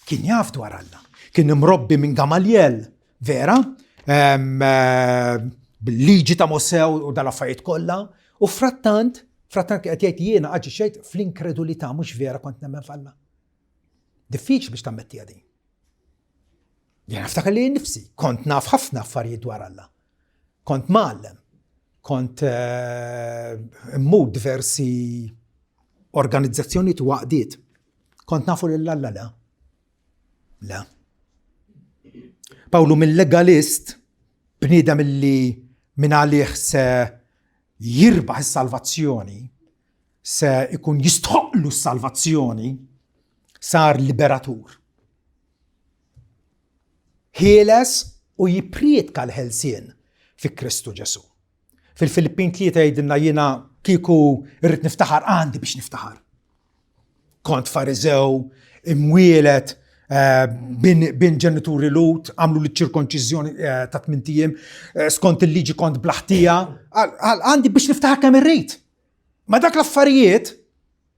Kien jaf dwar Alla. Kien imrobbi minn Gamaliel, vera, eh, bil-liġi ta' Mosè u dal-affarijiet kollha, u frattant, frattant qed jgħid jiena aġixxejt fl-inkredulità mhux vera kont nemmen f'Alla. Diffiċli biex tammettiha din. Jien niftakar li nifsi, kont naf ħafna affarijiet dwar Alla. Kont mgħallem, kont eh, immur diversi organizzazzjonijiet u għaqdiet. Kont nafu lil Alla le. Le. Pawlu mill-legalist, bniedem illi minn għalih se jirbaħ is-salvazzjoni, se ikun jistħoqlu s-salvazzjoni, sar liberatur. Ħieles u jipprietka l-ħelsien fi Kristu Ġesù. Fil-Filippin 3 jgħidilna jiena kieku irrid niftaħar għandi biex niftaħar. Kont fariżew, imwielet, eh, bin ġenituri lut, għamlu li ċirkonċiżjoni eh, ta' tmintijiem, eh, skont il-liġi kont blaħtija, għandi biex niftaħar kemm irrid. Ma dak l-affarijiet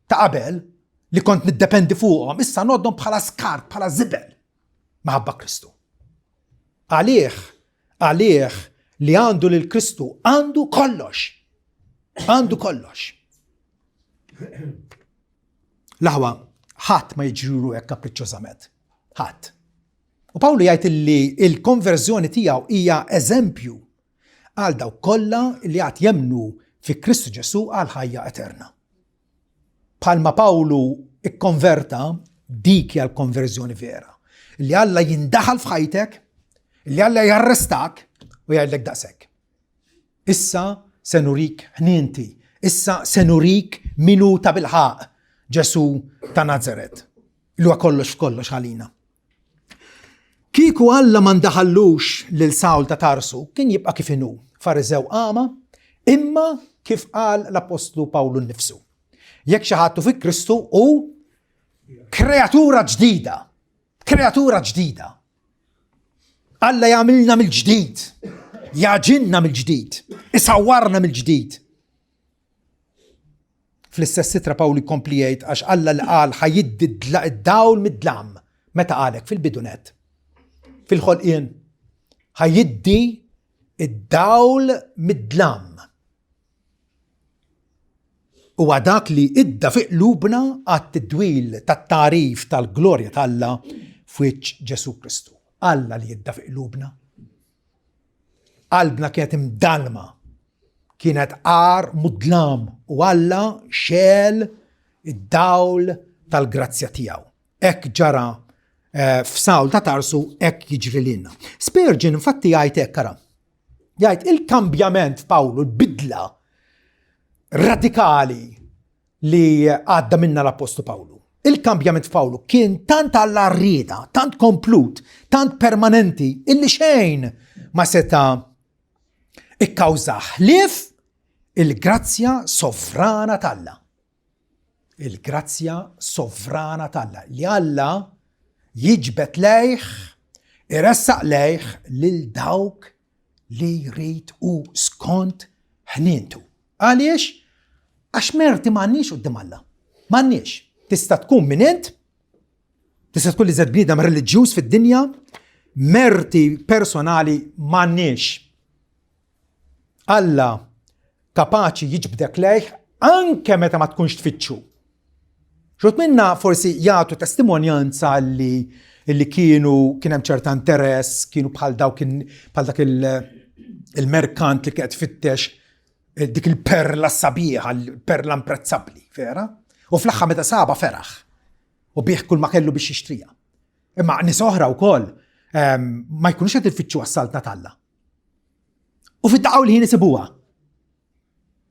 ta' qabel li kont niddependi fuqhom, issa noddhom bħala skart, bħala żibel. Maħabba Kristu. Għalih, għalih li għandu lil Kristu għandu kollox. Għandu kollox. L-aħwa, ħadd ma jiġrilu hekk kapriċċożament. Ħadd. U Pawlu jgħid li l-konverżjoni tiegħu hija eżempju għal dawk kollha li għad jemmnu fi Kristu Ġesù għal ħajja eterna. Bħalma Pawlu ikkonverta, dik hija l-konverżjoni vera. Li Alla jindaħal f'ħajtek, li Alla jarrestak u jgħidlek daqshekk. Issa se nurik ħnienti, issa se nurik min hu ta' bilħaq Ġesù ta' Nazaret. Li huwa kollox f'kollox għalina. Kieku Alla ma ndaħallux lil Sawl ta' Tarsu, kien jibqa' kif inhu, Fariżew agħma, imma kif qal l-appostlu Pawlu nnifsu. Jekk xi ħadd hu fi Kristu hu kreatura ġdida. Kreatura ġdida. Alla jagħmilna mill-ġdid, jaġinna mill-ġdid, isawwarna mill-ġdid. Fl-istess ittra Pawlu jkompli jgħid għax Alla li qal ħa jiddi d-dawl mid-dlam. Meta qalek fil-bidu nett. Fil-ħolqien ħa jiddi id-dawl mid-dlam. Huwa dak li idda fi qlubna għat-tidwil tat-tagħrif tal-glorja t'Alla f'wiċċ Ġesù Kristu. Alla li jidda fi qlubna. Qalbna kienet imdallma, kienet għar mudlam u Alla xegħel id-dawl tal-grazzja tiegħu. Hekk ġara eh, f'Sawl ta' Tarsu hekk jiġri lilna. Spurgeon infatti jgħid hekk ara. Jgħid il-kambjament f'Pawlu, l-bidla radikali li għadda minna l-Appostlu Pawlu. Il-kambjament f'Pawlu kien tant għall-arrieda, tant komplut, tant permanenti, illi xejn ma seta ikkawża ħlief il-grazzja sovrana t'Alla. Il-grazzja sovrana t'Alla li Alla jiġbed lejh, iressaq lejh lil dawk li jrid hu skont ħnientu. Għaliex? Għax merti m'għandniex quddiem Alla. M'għandniex. Tista' tkun min int, tista' tkun li żed bniedem reliġjuż fid-dinja, merti personali m'għandniex. Alla kapaċi jiġbdek lejh anke meta ma tkunx tfittxu. Xut minna forsi jagħtu testimonjanza li li kienu kien hemm ċerta interess, kienu bħal dawk bħal dak il-merkant li kienet fittex eh, dik il-perla sabiħa, il-perla imprezzabbli, vera? U fl-aħħar meta saba feraħ u bih kull ma kellu biex jixtrija. Imma nies oħra wkoll ehm, ma jkunux qed ifittxu għas-saltna t'Alla. U fid-daqqa li ħin isibuha.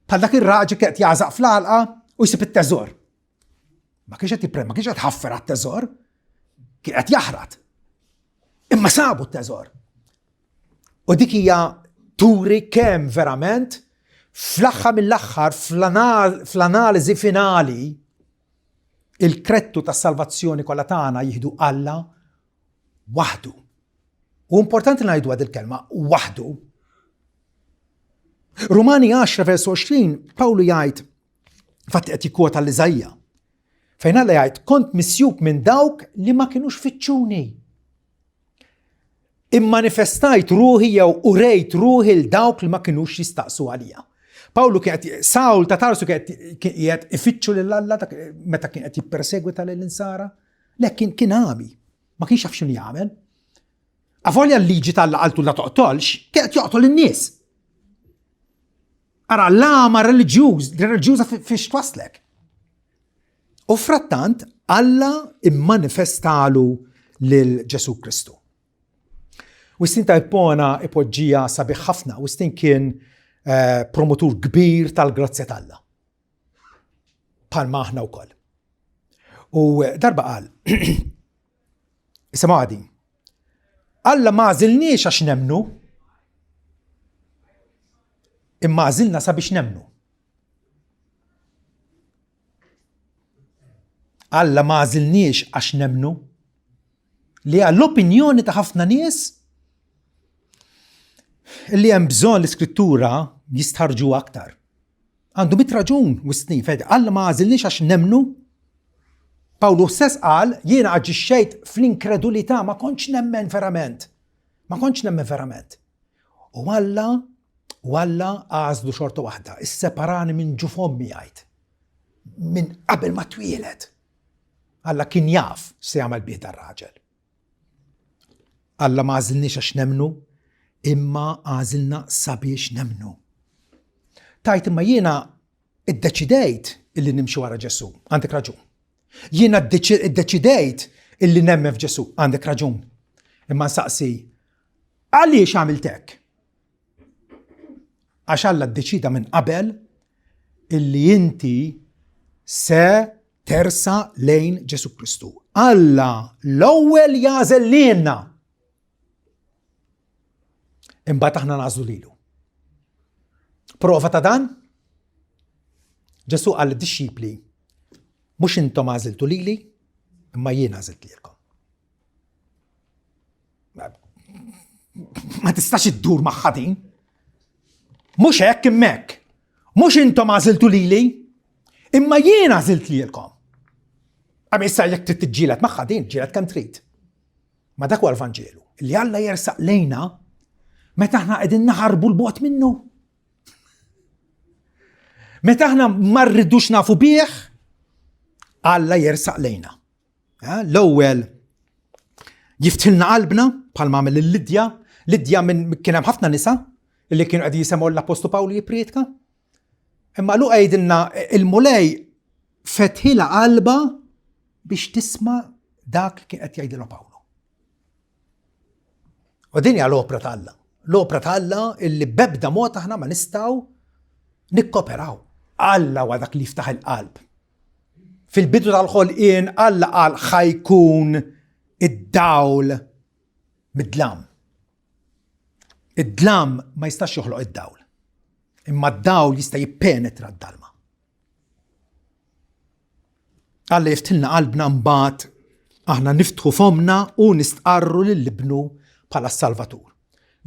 Bħal dak ir-raġel qed jagħżaq fl-għalqa u jsib it-teżor. Ma kienx qed jipprem, ma kienx qed ħaffer għat-teżor, kien qed jaħrat. Imma sabu t-teżor. U dik hija turi kemm verament fl-aħħar mill-aħħar fl-analiżi finali il-krettu tas-salvazzjoni kollha tagħna jieħdu Alla waħdu. U importanti ngħidu għad il-kelma waħdu. Rumani 10 vers 20 Pawlu jgħid fatti qed jikkwota l-Iżajja. Fejn Alla jgħid kont misjub minn dawk li ma kinux fittxuni. Immanifestajt ruħi jew urejt ruħi l dawk li ma kinux jistaqsu għalija. Pawlu kien qed Sawl ta' Tarsu kien qed ifittxu lil Alla meta kien qed jippersegwita lil insara. Le kien kien għami, ma kienx jaf x'inhu jagħmel. Avolja l-liġi t'Alla qaltu la toqtolx, kien qed joqtol in-nies. Ara l-għama reliġjuż, reliġjuża fiex twaslek. U frattant Alla immanifestalu lil Ġesu Kristu. Wistin ta' Ippona ipoġġija sabiħ ħafna, Wistin kien eh, promotur kbir tal-grazzja t'Alla. Palma aħna wkoll. U eh, darba qal, Isimgħu din. Alla ma għażilniex għax nemnu, imma għażilna sabiex nemnu. Alla ma għażilniex għax nemnu li għall-opinjoni ta' ħafna nies li hemm bżonn l-iskrittura jistħarġu aktar. Għandu mit raġun wisni, fed, Alla ma għażilniex għax nemnu. Pawlu stess qal, jiena aġixxejt fl-inkredulità, ma kontx nemmen verament. Ma kontx nemmen verament. U Alla, u Alla għażlu xorta waħda, isseparani minn ġuf ommi jgħid. Minn qabel ma twieled. Alla kien jaf se jagħmel bih dar-raġel. Alla ma għażilniex għax nemmnu, imma għażilna sabiex nemmnu. Tajt imma jiena iddeċidejt illi nimxi wara Ġesù. Għandek raġun. Jiena iddeċidejt illi nemmen f'Ġesù. Għandek raġun. Imma nsaqsi, għaliex għamilt hekk? Għax Alla ddeċida minn qabel illi inti se tersa lejn Ġesu Kristu. Alla l-ewwel jagħżel lilna. Imbagħad aħna nagħżlu lilu. Prova ta' dan? Ġesu qal lid-dixxipli, mhux intom għażiltu lili, imma jien għażilt lilkom. Ma tistax iddur magħha din. Mhux hekk imma hekk. Mhux intom għażiltu lili, imma jien għażilt lilkom. Għam issa jekk trid tiġġieled magħha din, ġielet kemm trid. Ma dak huwa l-Vanġelu, li Alla jersaq lejna meta aħna qegħdin naħarbu l-bogħod minnu. Meta aħna ma rridux nafu bih, Alla jersaq lejna. Eh, l-ewwel jiftħilna qalbna bħalma għamel lil Lidja. Lidja minn kien hemm ħafna nisa li kienu qed jisemgħu l-Apostlu Pawlu jipprietka. Imma Luqa jgħidilna il-Mulej fetħilha qalba biex tisma' dak li kien qed jgħidilha Pawlu. U din hija l-opra ta' Alla. L-opra ta' Alla illi bebda mod aħna ma nistgħu nikkoperaw. Alla huwa dak li jiftaħ il-qalb. Fil-bidu tal-ħolqien Alla qal ħajkun id-dawl mid-dlam. Id-dlam ma jistax joħloq id-dawl. Imma d-dawl jista' jippenetra d-dalma. Alla jiftilna qalbna mbagħad aħna niftħu fomna u nistqarru lil ibnu bħala s-Salvatur.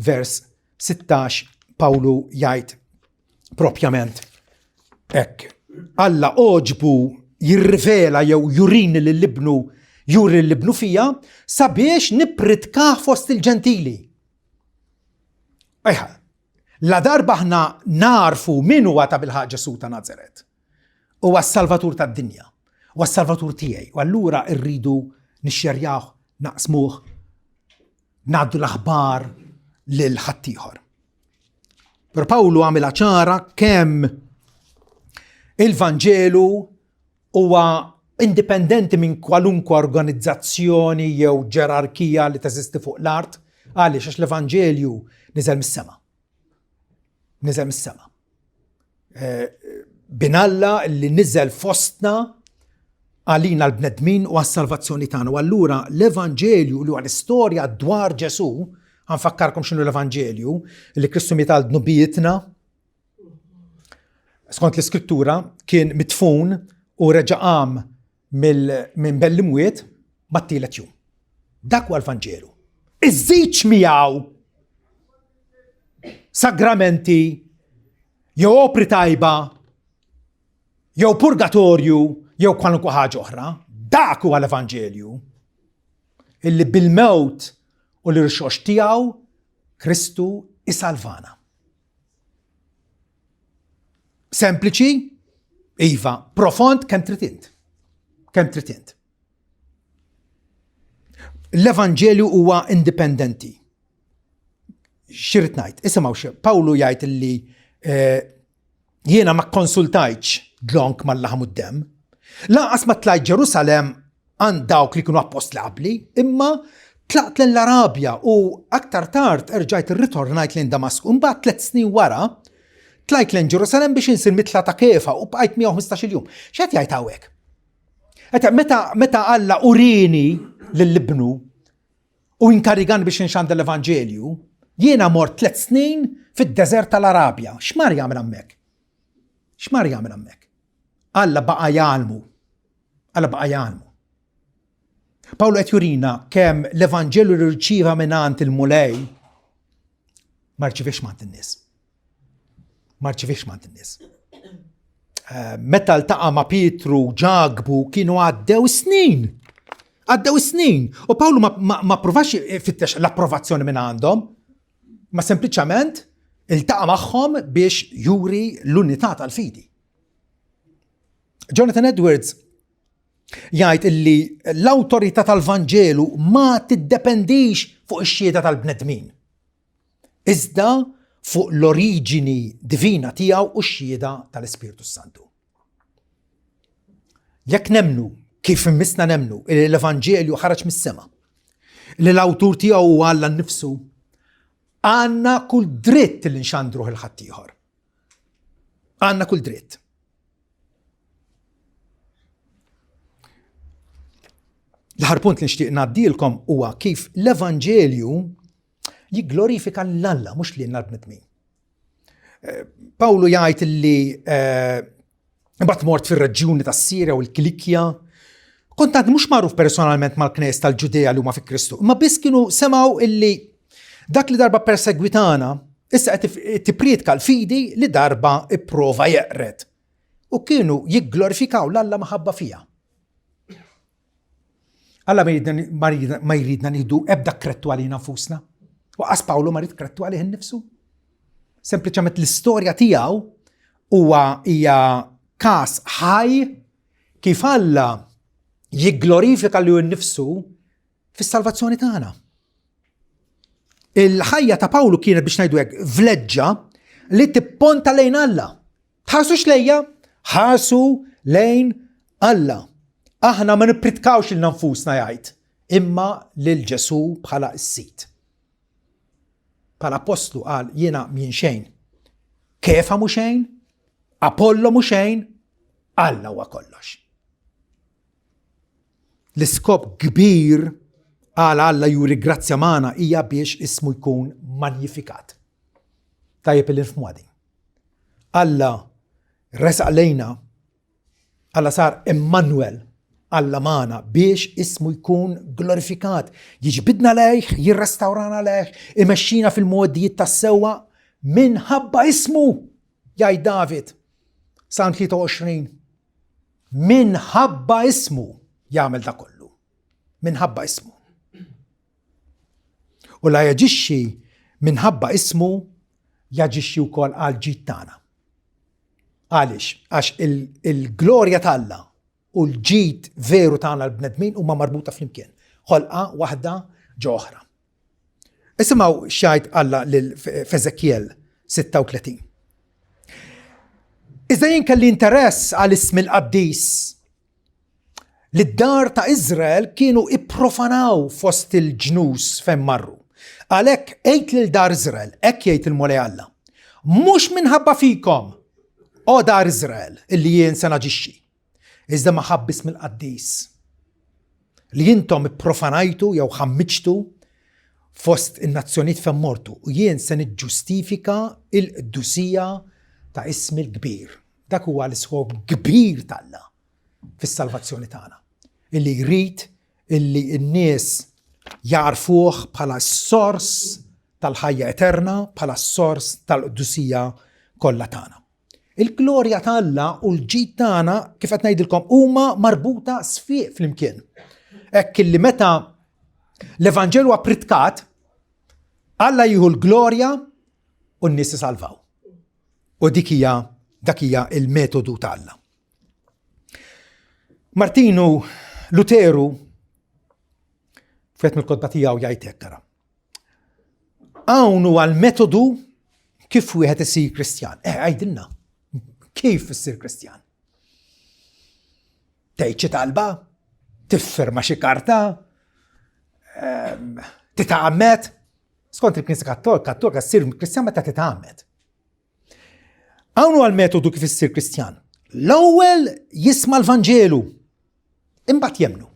Vers 16 Pawlu jgħid propjament hekk. Alla għoġbu jirrivela jew jurini lil ibnu juri lil ibnu fija sabiex nippritkah fost il-ġentili. Ejħa, la darba aħna narfu min huwa ta' bilħaq Ġesù ta' Nazaret. Huwa s-Salvatur tad-dinja, huwa s-Salvatur tiegħi, u allura rridu nixxerjawh, naqsmuh, ngħaddu l-aħbar lil ħaddieħor. Però Pawlu għamilha ċara kemm il-Vanġelu huwa indipendenti minn kwalunkwe organizzazzjoni jew ġerarkija li teżisti fuq l-art, għaliex għax l-Evanġelju niżel mis-sema. Niżel mis-sema. Eh, bin Alla li niżel fostna għalina l-bnedmin u għas-salvazzjoni tagħna. U allura l-Evanġelju li huwa l-istorja dwar Ġesù, ħanfakkarkom x'inhu l-Evanġelju, li Kristu miet għal dnubietna. Skont l-Iskrittura kien mitfun u reġa' qam minn bell-imwiet mat-tielet jum. Dak huwa l-Vanġelu. Iżżidx miegħu sagramenti jew opri tajba jew purgatorju. jew kwalunkwe ħaġa oħra. Dak huwa l-Evanġelju. Illi bil-mewt u l-irxox tiegħu Kristu isalvana. Sempliċi, iva, profond kemm trid int. Kemm trid int. L-Evanġelju huwa indipendenti. X'irid ngħid? Isimgħu xi Pawlu jgħid li eh, jiena ma konsultajtx dlonk mal-laħam u d-demm. Lanqas ma tlajt Ġerusalem għand dawk li kienu appostli qabli, imma tlaqt lejn l-Arabja u aktar tard erġajt irritornajt lejn Damasku. Imbagħad tliet snin wara tlajt lejn Ġerusalem biex insir mitla ta' Kefa u bqajt 115 jum. X'qed jgħid hawnhekk? Meta, meta Alla urini lill-ibnu u inkarigan biex inxandar l-Evanġelju, jiena mort tliet snin fid-deżert tal-Arabja. X'mar jagħmel hemmhekk? X'mar jagħmel hemmhekk? Alla baqa' jgħallmu. Alla baqa' jgħallmu. Pawlu qed jurina kemm l-Evanġelju li rċieva mingħand il-Mulej ma rċiviex m'għand in-nies. Ma rċiviex m'għand in-nies. Eh, meta ltaqa' ma' Pietru, Ġakbu kienu għaddew snin. Għaddew snin. U Pawlu ma, ma, ma provax fittex l-approvazzjoni minn għandhom, ma sempliċement iltaqa' magħhom biex juri l-unità tal-fidi. Jonathan Edwards jgħid illi l-awtorità tal-Vanġelu ma tiddependix fuq ix-xhieda tal-bnedmin. Iżda fuq l-oriġini divina tiegħu u x-xhieda tal-Ispirtu Santu. Jekk nemnu kif imissna nemnu li l-Evanġelju ħareġ mis-sema, li l-awtur tiegħu huwa Alla nnifsu, għandna kull dritt li nxandruh il ħaddieħor. Għandna kull dritt. L-aħħar punt li nixtieq ngħaddilkom huwa kif l-Evanġelju jigglorifika l-Alla mhux lilna l-bnedmin. Eh, Pawlu jgħid li eh, imbagħad mort fir-reġjuni tas-Sirja u l-Kilikja. Kont għad mhux magħruf personalment mal-knes tal-Ġudea li huma fi Kristu, imma biss kienu semgħu illi dak li darba persegwitana issa qed tipprietka l-fidi li darba ipprova jeqred. U kienu jigglorifikaw l-Alla maħabba fija. Alla ma jridna nieħdu ebda krettu għalina nfusna. U qas Pawlu ma jrid krettu għalih innifsu. Sempliċement l-istorja tiegħu huwa hija każ ħaj kif Alla jigglorifika lilu nnifsu fis-salvazzjoni tagħna. Il-ħajja ta' Pawlu kienet biex ngħidu hekk vleġġa li tipponta lejn Alla. Tħarsux lejja, ħarsu lejn Alla. Aħna ma nippritkawx lil nfusna jgħid, imma lil Ġesù bħala s-sid. Bħala apostlu qal jiena minn xejn. Kefa mhu xejn, Apollo mhu xejn, Alla huwa kollox. L-iskop kbir għal Alla juri grazzja magħna hija biex ismu jkun magnifikat. Tajjeb li nifhmu din. Alla resaq lejna, Alla sar Emmanuel, Alla magħna biex ismu jkun glorifikat, jiġbidna lejh, jirrestawrana lejh, imexxina fil-modijiet tas-sewwa minħabba ismu, jgħid David. Salm 23. Minħabba ismu jagħmel da kollu. Minħabba ismu. U la jaġixxi minħabba ismu jaġixxi wkoll għal ġid tagħna. Għaliex? Għax il-glorja t'Alla u l-ġid veru tagħna l-bnedmin huma marbuta flimkien. Ħolqa waħda ġo oħra. Isimgħu x'jgħid Alla lil f'Eżekjel 36. Iżda jien kelli interess għal ismi l-qaddis li d-dar ta' Iżrael kienu ipprofanaw fost il-ġnus fejn marru. Għalhekk għid lil dar Iżrael, hekk jgħid il-Mulej Alla. Mhux minħabba fikom, o dar Iżrael, illi jien se naġixxi, iżda maħabba ismi l-qaddis li intom ipprofanajtu jew ħammiġtu fost in-nazzjonijiet fejn mortu u jien se niġġustifika il-qdusija ta' ismi l-kbir. Dak huwa l-iskop kbir t'Alla fis-salvazzjoni tagħna. Illi jrid illi n-nies jarfuh bħala s-sors tal-ħajja eterna, bħala s-sors tal-qdusija kollha tagħna. Il-glorja ta' Alla u l-ġid tagħna kif qed ngħidilkom huma marbuta sfiq flimkien. Hekk illi meta l-Evanġelu appritkat, Alla jieħu l-glorja u n-nies isalvaw. U dik hija dak hija il-metodu ta' Alla. Martinu Luteru fet mill-kotba tiegħu jgħid hekk ara. Hawn huwa l-metodu kif wieħed isir Kristjan. Eh, għajdilna, kif issir Kristjan? Tgħid xi talba? Tiffirma xi karta? Ehm, titgħammed? Skont il-Knisja Kattolika, Kattolika ssir Kristjan meta titgħammed. Hawn huwa l-metodu kif issir Kristjan. L-ewwel jisma' l-Vanġelu, imbagħad jemnu.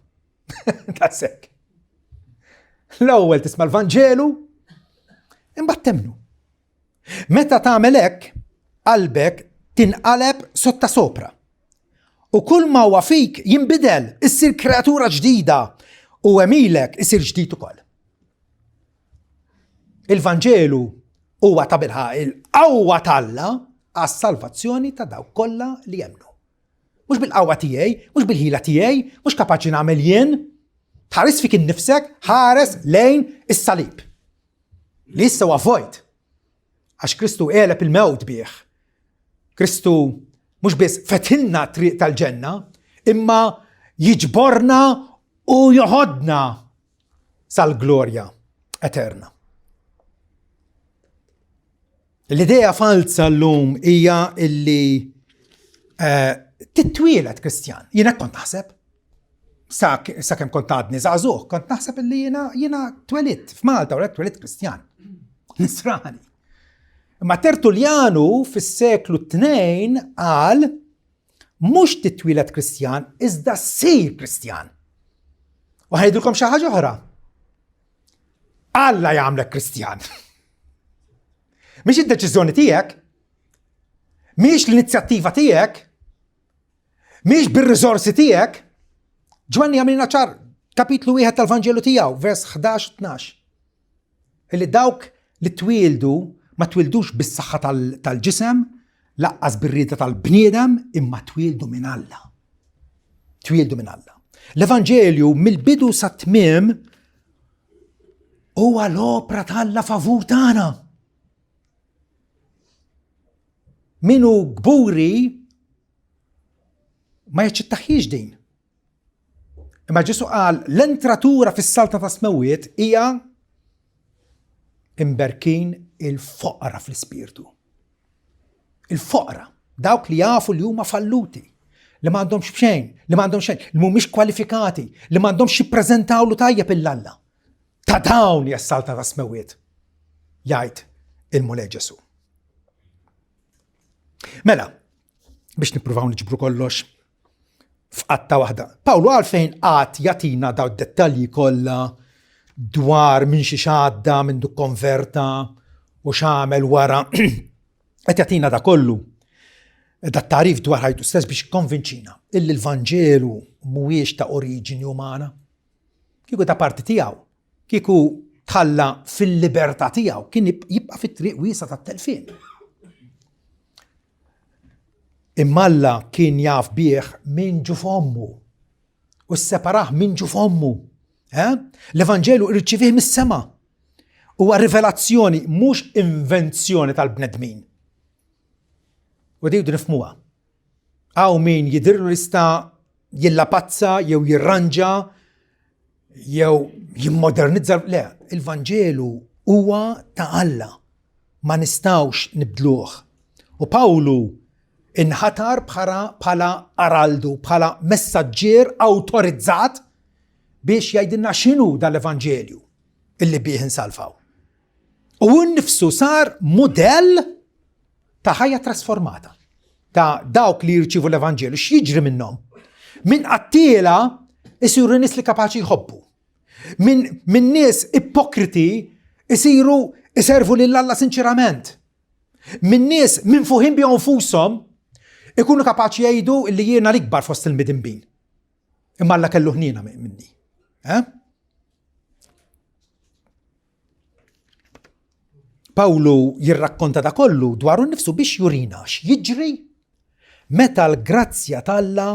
Daqshekk. L-ewwel tisma' l-Vanġelu, imbagħad temnu. Meta tagħmel hekk, qalbek tinqaleb sotta sopra. U kull ma huwa fik jinbidel, issir kreatura ġdida u għemilek isir ġdid ukoll. Il-Vanġelu huwa tabilħaqq il-qawwa t'Alla għas-salvazzjoni ta' dawk kollha li jemmnu. Mhux bil-qawwa tiegħi, mhux bil-ħila tiegħi, mhux kapaċi nagħmel jien. Tħares fik innifsek, ħares lejn is-salib. Li issa huwa vojt. Għax Kristu għeleb il-mewt bih. Kristu mhux biss fetħilna triq tal-ġenna, imma jiġborna u joħodna sal-glorja eterna. L-idea falsa llum hija illi eh, titwielet Kristjan. Jiena kont naħseb. Sa kemm kont għadni żagħżugħ, kont naħseb illi jiena jiena twelidt f'Malta u twelidt Kristjan. Nisrani. Imma Tertullianu fis-seklu 2 qal mhux titwieled Kristjan, iżda ssir Kristjan. U ħajdilkom xi ħaġa oħra. Alla jagħmlek Kristjan. Mhix id-deċiżjoni tiegħek, mhix l-inizjattiva tiegħek, mhix bir-riżorsi tiegħek. Ġwanni għamilna ċar kapitlu wieħed tal-Vanġelu tiegħu, vers 11-12. Illi dawk li twieldu ma twildux bis-saħħa tal-ġisem, laqqas bir-rieda tal-bniedem, imma twieldu minn Alla. Twieldu minn Alla. L-Evanġelju mill-bidu sa tmiem huwa l-opra t'Alla favur tagħna. Min hu kburi ma jaċċettaħiex din. Imma Ġesu qal l-entratura fis-saltna ta' smewwiet hija imberkin il-foqra fl-ispirtu. Il-foqra, dawk li jafu li huma falluti, li m'għandhomx b'xejn, li m'għandhomx xejn, li mhumiex kwalifikati, li m'għandhomx jippreżentawlu tajjeb il-Alla. Ta' dawn hija s-saltna ta' smewwiet, jgħid il-Mulej Ġesu. Mela, biex nippruvaw niġbru kollox f'qatta waħda. Pawlu għalfejn qatt jagħtina daw dettalji kollha dwar minn xi xadda, minn du konverta u x'għamel wara. Qed jagħtina da kollu da tarif dwar ħajtu stess biex konvinċina illi l-Vanġelu mhuwiex ta' oriġini umana. Kieku ta' parti tiegħu, kieku tħalla fil-libertà tiegħu kien jibqa' fit-triq wiesa tat-telfien. Imma Alla kien jaf bih minn ġuf ommu u sseparah minn ġuf ommu. Eh? L-Evanġelu irċivih mis-sema. Huwa rivelazzjoni mhux invenzjoni tal-bnedmin. U di nifhmuha. Hawn min jidhirlu li sta jillapazza jew jirranġa jew jimmodernizza. Le, il-Vanġelu huwa ta' Alla. Ma nistgħux nibdluh. U Pawlu inħatar bħala araldu, bħala messaġġier awtorizzat biex jgħidilna x'inhu dal-Evanġelju illi bih insalvaw. U hu nnifsu sar mudell ta' ħajja trasformata ta' dawk li jirċivu l-Evanġelju, x'jiġri minnhom? Minn qattiela isiru nies li kapaċi jħobbu. Minn min nies ipokriti isiru iservu lil Alla sinċerament. Minn nies minfuħin bihom nfushom ikunu kapaċi jgħidu li jiena l-ikbar fost il-midinbin. Imma Alla kellu ħniena minni. Eh? Pawlu jirrakkonta da kollu dwaru nnifsu biex jurina x'jiġri. Meta l-grazzja t'Alla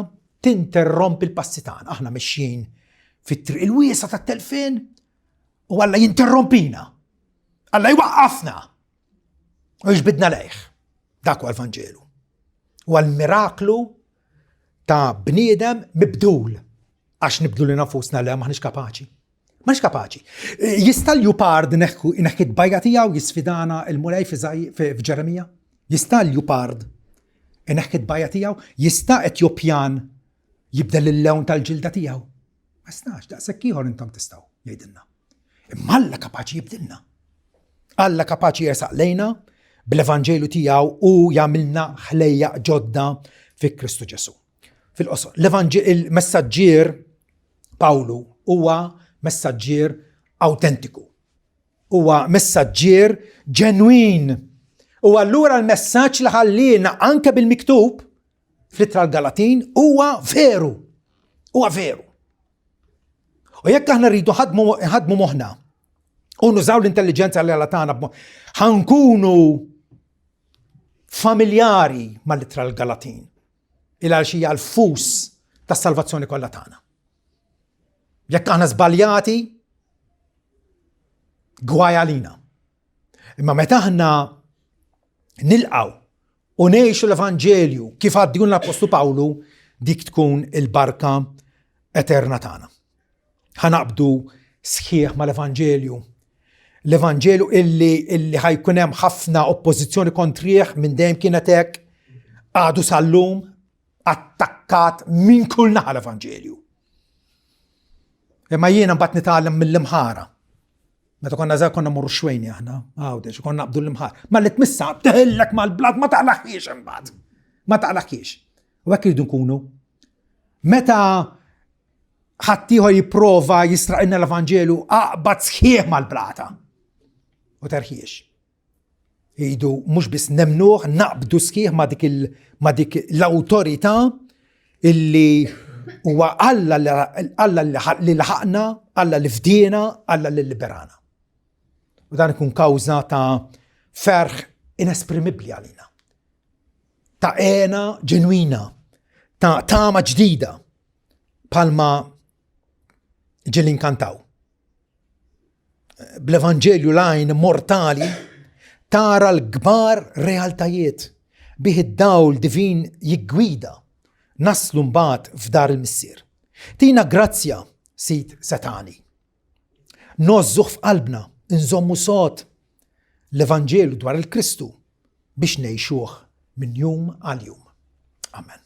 tinterrompi l-passi tagħna. Aħna mexjin fit-triq il-wiesa tat-telfien u Alla jinterrompina. Alla jwaqqafna u jiġbidna lejh. Dak huwa l-Vanġelu. Huwa l-miraklu ta' bniedem mibdul għax nibdlu li nafusna le maħniex kapaċi. Maħniex kapaċi. Jista' l-jupard ineħħi t-tbajja tiegħu jisfidana l-Mulej f'Ġeremija? Jista' l-jupard ineħħi t-tbajja tiegħu? Jista' Etjopjan jibdel il-lewn tal-ġilda tiegħu? Ma jistax, daqshekk ieħor intom tistgħu, jgħidilna. Imma Alla kapaċi jibdilna. Alla kapaċi jersaq lejna bl-Evanġelju tiegħu u jagħmilna ħlejjaq ġodda fi Kristu Ġesù. Fil-qosor, il-messaġġier Pawlu huwa messaġġier awtentiku. Huwa messaġġier ġenwin. U allura l-messaġġ li ħallina anke bil-miktub fl-ittra l-Galatin huwa veru. Huwa veru. U jekk aħna rridu ħadmu moħħna u nużaw l-intelligenza li għala tagħna ħankunu familjari mal-ittra l-Galatin. Il għal xi l-fus tas-salvazzjoni kollha tagħna. Jekk aħna żbaljati, gwaj għalina. Imma meta aħna nilqaw u ngħixu l-Evanġelju kif għaddjun l-Appostlu Pawlu, dik tkun il-barka eterna tagħna. Ħanaqbdu sħiħ mal-Evanġelju. L-Evanġelju illi illi ħajkun hemm ħafna oppożizzjoni kontrih minn dejjem kienet hekk għadu sal-lum attakkat minn kull naħa l-Evanġelju. Imma jiena mbagħad nitgħallem mill-imħara. Meta konna żgħar konna morru xwejni aħna, għawdex, konna naqbdu l-imħar. Ma li tmissa teħillek mal-blat ma taqlaħiex imbagħad. Ma taqlaħiex. U hekk irridu nkunu. Meta ħaddieħor jipprova jistraqilna l-Evanġelu, aqbad sħiħ mal-blata. U terħiex. Idu mhux biss nemnuh, naqbdu sħiħ ma dik ma dik l-awtorità illi huwa Alla Alla li laħaqna, Alla li fdiena, Alla li liberana. U dan ikun kawża ta' ferħ inesprimibbli għalina. Ta' għena ġenwina, ta' tama ġdida, palma ġili nkantaw. Bl-Evanġelju l-għajn mortali tara l-kbar realtajiet bih id-dawl divin jiggwida naslu mbagħad f'dar il-Missier. Tina grazzja, Sid setani. Ngħożżuh f'qalbna, inżommu sod l-Evanġelju dwar il-Kristu biex ngħixuh minn jum għal jum. Amen.